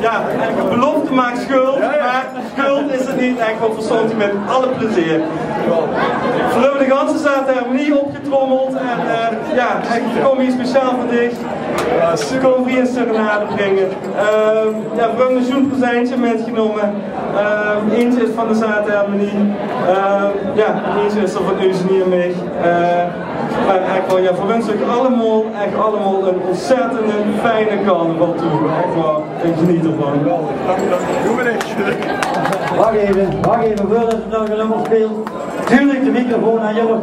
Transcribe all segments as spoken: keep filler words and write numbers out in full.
Ja, en de belofte maakt schuld, maar schuld is het niet. En ik hoop verstond u met alle plezier. We hebben de ganse zaterdag harmonie opgetrommeld en eh, ja, ik kom hier speciaal voor dich. Ze komen hier een serenade brengen. Ehm, ja, we hebben een zo'n presentje metgenomen. Ehm, eentje is van de zaterdag. Ehm, ja, eentje is er van Eugenie en mij. Eh, maar ik wil, ja, we wensen u allemaal, echt allemaal een ontzettend fijne carnaval toe. Echt waar. En geniet ervan. Geweldig, dank u, dank u. Doe maar niks. Wacht even, wacht even, voordat het nog een nummer speelt. Tuurlijk de microfoon aan Jeroen.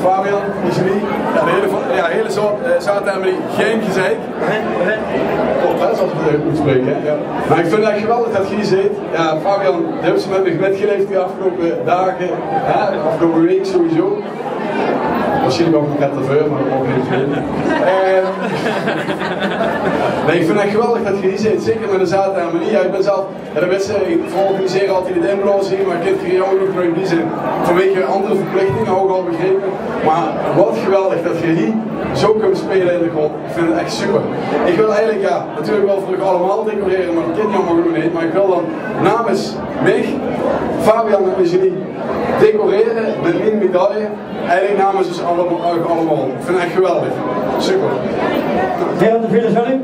Fabian, Eugenie, ja, de hele, va- ja, hele zaad, eh, zaad Emily, geen gezeik. Klopt, hè, zoals ik het uitspreek, hè? Ja. Maar ik vind het echt geweldig dat je hier zit. Ja, Fabian, die hebt ze met me metgeleefd die afgelopen dagen, hè, de afgelopen week sowieso. Waarschijnlijk ook nog net te veel, maar dat mag niet. Eh, nee, ik vind het echt geweldig dat je hier zit. Zeker met de zaad Emily. Ja, ik ben zelf Ja, de wedstrijd, ik organiseer altijd het inblazen hier, maar ik heb hier ook nog in die zin vanwege andere verplichtingen ook al begrepen. Maar wat geweldig dat je hier zo kunt spelen in de grond. Ik vind het echt super. Ik wil eigenlijk, ja, natuurlijk wel voor u allemaal decoreren, maar dat kan jammer genoeg niet. Maar ik wil dan namens mij, Fabian en Eugenie decoreren met mijn medaille. Eigenlijk namens ons allemaal, ook allemaal. Ik vind het echt geweldig. Super. Gerard de Philosophe.